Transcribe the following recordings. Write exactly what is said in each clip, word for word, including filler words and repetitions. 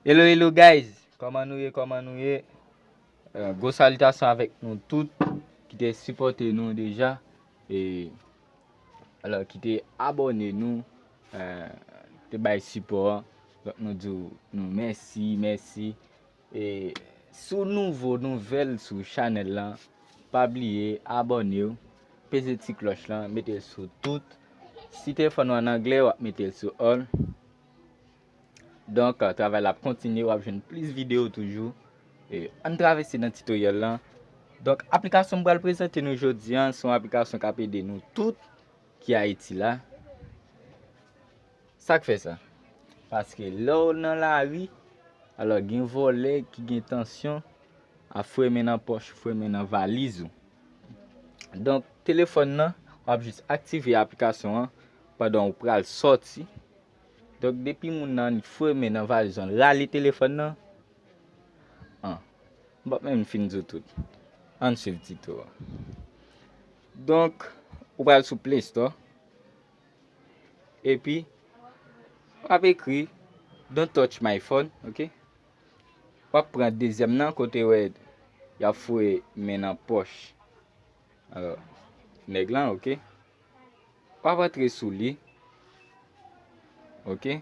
Hello, hello guys! Kòman nou ye? Kòman nou ye? Euh, gwo salitasyon avèk nou tout ki te sipòte nou deja. E, alò, ki te abòne nou, euh, te bay sipò an. Donk, nou di w nou mèsi, mèsi. E si w nouvo nouvèl sou chanèl lan, pa bliye abòne w, peze ti klòch lan, mete l sou tout. Si telefòn ou an anglè, w ap mete l sou all. Donk, travay la ap kontinye, w ap jwenn plis videyo toujou. E ann travèse nan titoryèl lan. Donk, aplikasyon m pral prezante nou jodi a, se yon aplikasyon k ap ede nou tout ki Ayiti la. Sa k fè sa? Paske lè w nan lari, alò gen vòlè ki gen entansyon a fouye men nan pòch, fouye men nan valiz ou. Donk, telefòn nan, w ap jis aktive aplikasyon an pandan w pral sòti. Donk, depi moun nan fouye men nan valiz ou, rale telefòn nan, an, m p ap menm fin di w tout. Ann swiv tito a. Donk, ou pral sou Play Store. Epi, w ap ekri "Don't touch my phone", oke? W ap pran dezyèm nan kote w wè y ap fouye men nan pòch. Alò, nèg lan, oke? W ap antre sou li. Oke?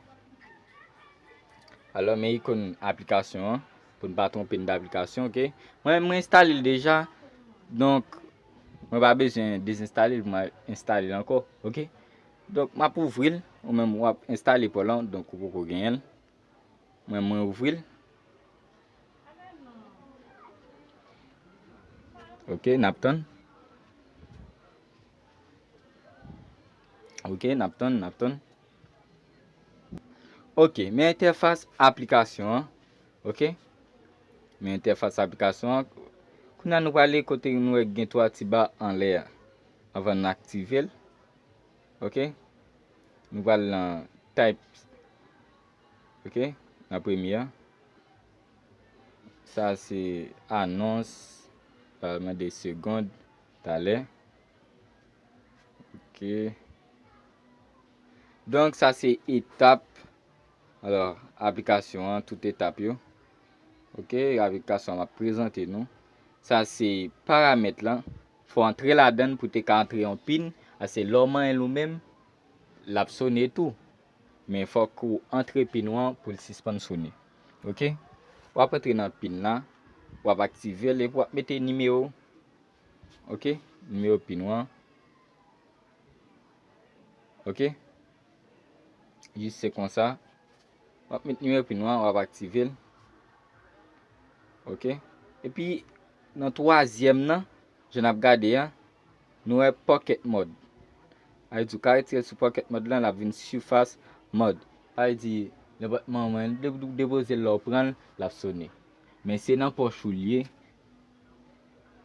Alò, men ikòn aplikasyon an, pou n pa twonpe n d aplikasyon, oke? Mwen, mwen enstale l deja, donk, mwen pa bezwen dezenstale l pou mwen enstale l ankò, oke? Donk, m ap ouvri l, ou menm w ap enstale pa w lan, donk ou poko genyen l. Mwen, mwen ouvri l. Oke, n ap tann. Oke, n ap tann, n ap tann. Oke, men entèfas aplikasyon an. Oke? Men entèfas aplikasyon an. Kounye a nou prale kote nou wè gen twa ti ba anlè a. Anvan n aktive l. Oke? Nou pral nan type. Oke? Nan premye a. Sa se anons. Pral mande segond talè. Oke. Donk, sa se etap, alò, aplikasyon an, tout etap yo. Oke, aplikasyon an m ap prezante nou. Sa se paramèt lan. Fò antre ladan l pou te ka antre yon pin. A se lè w manyen l ou menm, l ap sone tou. Men fòk ou antre pin ou an pou l sispann sone. Oke? W ap antre nan pin la, w ap aktive l epi w ap mete nimewo. Oke? Nimewo pin ou an. Oke? Jis se konsa. W ap met nimewo pin ou an, w ap aktive l. Oke? Epi, nan twazyèm nan, jan n ap gade a, nou wè pocket mode. Sa vle di, ou ka retire l sou pocket mode lan, l ap vin surface mode. Sa vle di, nenpòt moman, de-, ou depoze l, lè w pran l, l ap sone. Men se nan pòch ou l ye,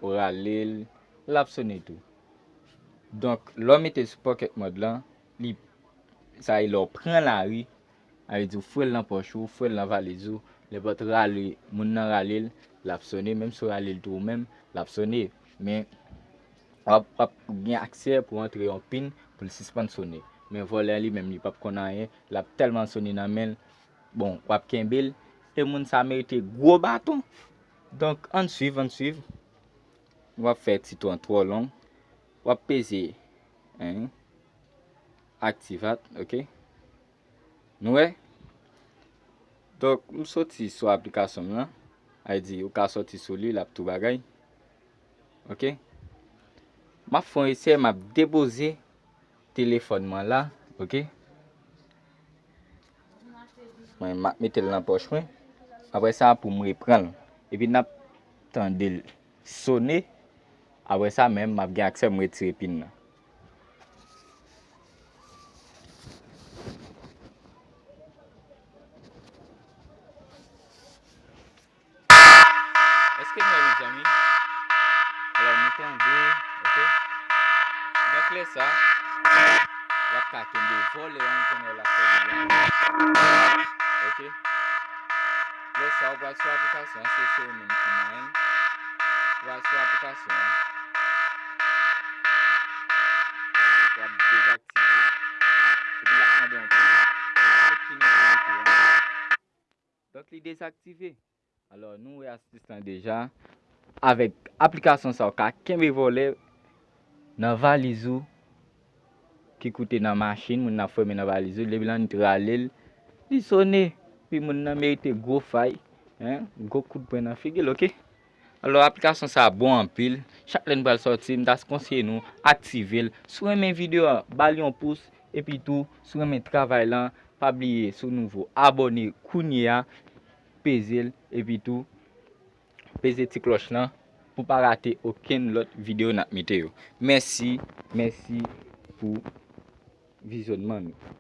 ou rale l, l ap sone tou. Donk, lè w mete l sou pocket mode lan, li, sa e lè w pran lari, sa vle di ou foure l nan pòch ou, foure l nan valiz ou, nenpòt rale, moun nan rale l, l ap sone, menm si w rale l tou ou menm, l ap sone. Men, w ap, w ap gen aksè pou antre yon pin pou l sispann sone. Men vòlè an li menm, li p ap konn anyen, l ap tèlman sone nan men l. Bon, w ap kenbe l, e moun sa merite gwo baton. Donk, ann swiv, ann swiv. W ap fè ti twò, twò long. W ap peze, en, aktivat, oke? Nou wè? Donk, m soti sou aplikasyon m lan. Sa vle di, ou ka soti sou li, l ap tou bagay. Oke? M ap fè yon esè, m ap depoze telefòn mwen la, oke? Mwen, m ap mete l nan pòch mwen. Apre sa, pou m reprann l. Epi n ap tande l sone. Apre sa menm, m ap gen aksè m retire pin nan. Èske nou wè, mezanmi? Alò, nou tande, oke? Donk, lè sa, w ap ka kenbe vòlè an, jan w wè l ap fè li an. Oke? Lè sa, ou pral sou aplikasyon an, se, se ou menm ki manyen l. Ou pral sou aplikasyon an. W ap dezaktive. Epi l ap mande yon pin. Met pin ou pou mete an. Donk, Li dezaktive. Alò, nou wè astis lan deja. Avèk aplikasyon sa, ou ka kenbe vòlè nan valiz ou ki koute nan machin, moun nan ap fèmen nan valiz ou, depi lannwit rale l, li sone, pi moun nan merite gwo fay, en, gwo kout pwen nan figi l, oke? Alò, aplikasyon sa bon anpil. Chak lè n pral sòti, m ta konseye nou aktive l. Si w renmen videyo a, ba l yon pous. Epi tou, si w renmen travay lan, pa bliye, si w nouvo, abòne kounye a, peze l, epi tou, peze ti klòch lan pou pa rate okenn lòt videyo n ap mete yo. Mèsi, mèsi pou vizyonnman nou.